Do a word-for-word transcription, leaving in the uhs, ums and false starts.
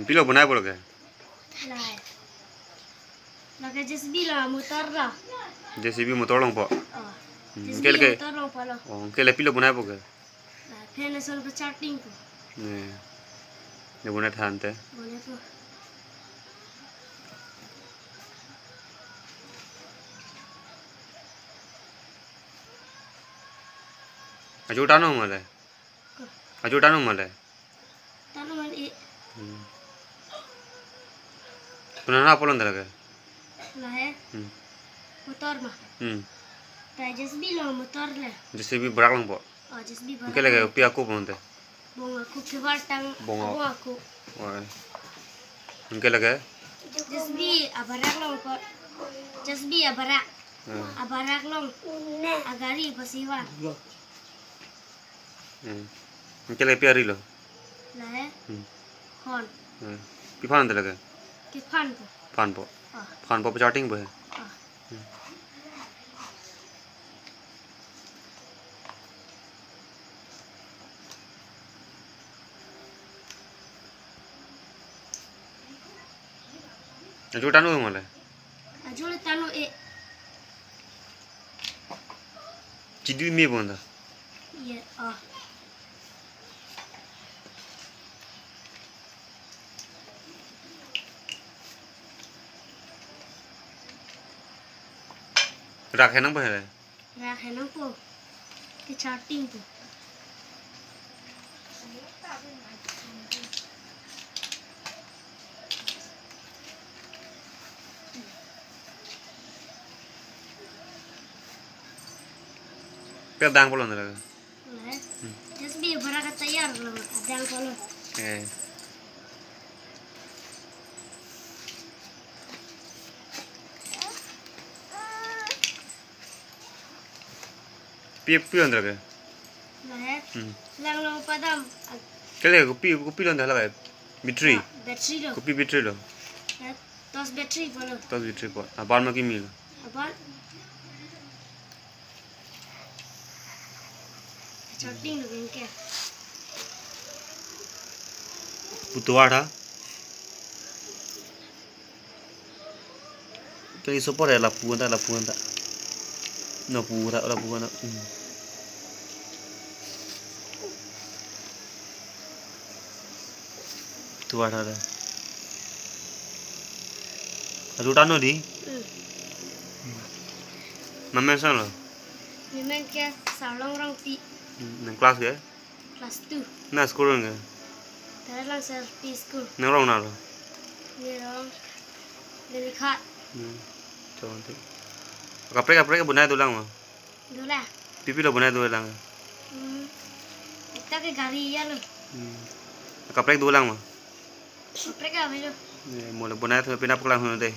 Pilo bonai po lake? Lai. Lake J C B lo, motor lo. J C B motor longpo. Oh. Hmm, J C B ke lake motor longpo lo. Oh, ke le pilo bonai po ke? Nah, fan ason pacharting po. Ne. Ne bonai than te. Bonai po. Ajo tano male. Ajo tano male. Tano male. Hmm. Puna na polon dalake? Lahe. Hmm. Motor ma. Hmm. Ta J C B lo motor le. J C B barak longpo. Oh, J C B barak. Ke lake pi ako ponte? Bong ako kebar tang. Bong ako. Bong ako. Oi. Ke lake? J C B abarak longpo. J C B abarak. Hmm. Abarak long. Agari pasiva. Hmm. Ke lake pi ari lo? Lahe. Hmm. Hon. Hmm. Pi phan te lake? Ke phan po. Phan po. Ah. Phan po pacharting po he? Ah. Hmm. Ajo tano male. Ajo le tano e. Chidi me bonda. Ye, ah. Rak henang po hele? Rak henang po. Kecharting po. Pi adang polon dalake? Lahe. Hmm. J C B barak tayar lo, adang polon. Eh. Pi, pi lon dalake? Lahe. Hmm. Lang lo padam. Ke le kopi, kopi lon dalake? Battery. Ah, battery lo. Kopi battery lo? Ya, torch battery po lo. Torch battery po. Aban ma kimi lo? Aban. Charging lo bengke. Putuar ha. Kali super ya lapu anta, lapu anta. No pura, lapu anta. Hmm. Tuar ada. Ajo tano di? Hmm. Namen san lo? Namen ke Sarlong Rongpi. Hmm, nang class ke? Class two. Na school ke? Taralangso L P school. Nang rong na lo? Ne rong Delikhat. Hmm. Chonti. Kaprek kaprek bonai dolang ma? Dolang. Pipi lo bonai dolang? Hmm. Ekta ke gari ya lo. Hmm. Kaprek dolang ma? Kaprek ave lo. Ne, mo le bonai tho pina paklang hono de.